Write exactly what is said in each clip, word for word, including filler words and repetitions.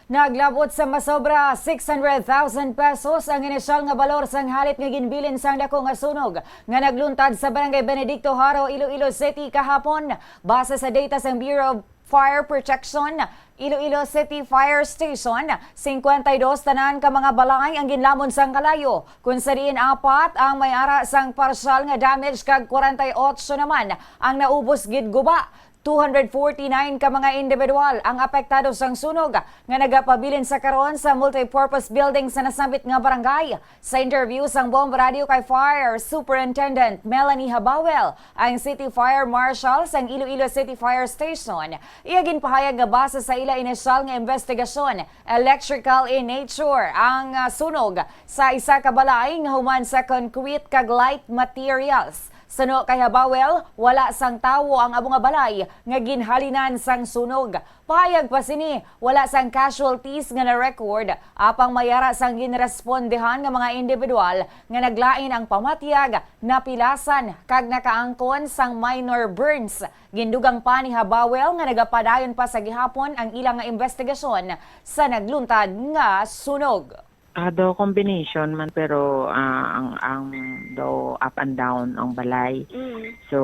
Naglabot sa masobra six hundred thousand pesos ang inisyal nga balor sang halit nga ginbilin sang dako nga sunog nga nagluntad sa Barangay Benedicto Jaro, Iloilo City kahapon. Base sa data sang Bureau of Fire Protection, Iloilo City Fire Station, singkwenta y dos tanan ka mga balay ang ginlamon sang kalayo, kung sa diin apat ang may ara sang parsyal nga damage kag kwarenta y otso naman ang naubos gid guba. Two hundred forty-nine ka mga individual ang apektado sang sunog nga nagapabilin sa karon sa multipurpose building sa nasambit nga barangay. Sa interview sang Bomb Radio kay Fire Superintendent Melanie Habawel, ang City Fire Marshal sang Iloilo City Fire Station, iya ginpahayag nga base sa ila inisyal nga investigasyon, electrical in nature ang, ah, sunog sa isa ka balay nga human sa concrete kag light materials. Suno kay Habawel, wala sang tawo ang amo nga balay nga ginhalinan sang sunog. Pahayag pa sini, wala sang casualties nga na-record, apang may ara sang ginrespondehan nga mga individual nga naglain ang pamatyag, napilasan, kag nakaangkon sang minor burns. Gindugang pa ni Habawel nga nagapadayon pa sa gihapon ang ila nga investigasyon sa nagluntad nga sunog. Ah, daw combination man, pero, ah, ang, ang daw up and down ang balay. Mm. So,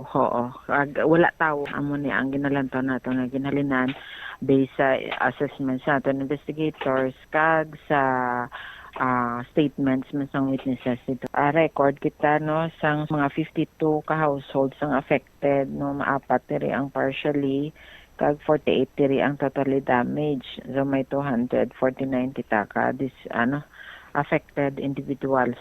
oo, ag-, wala tawo. Amo ni ang ginalantaw nato nga ginhalinan based sa assessment sa aton investigators kag sa, ah, statements man sang witnesses dito. Ah, record kita, no, sang mga fifty-two ka households ang affected, no, maapat diri ang partially kag forty-eight diri ang totally damaged. So may two hundred forty-nine kita ka dis-, ano, affected individuals.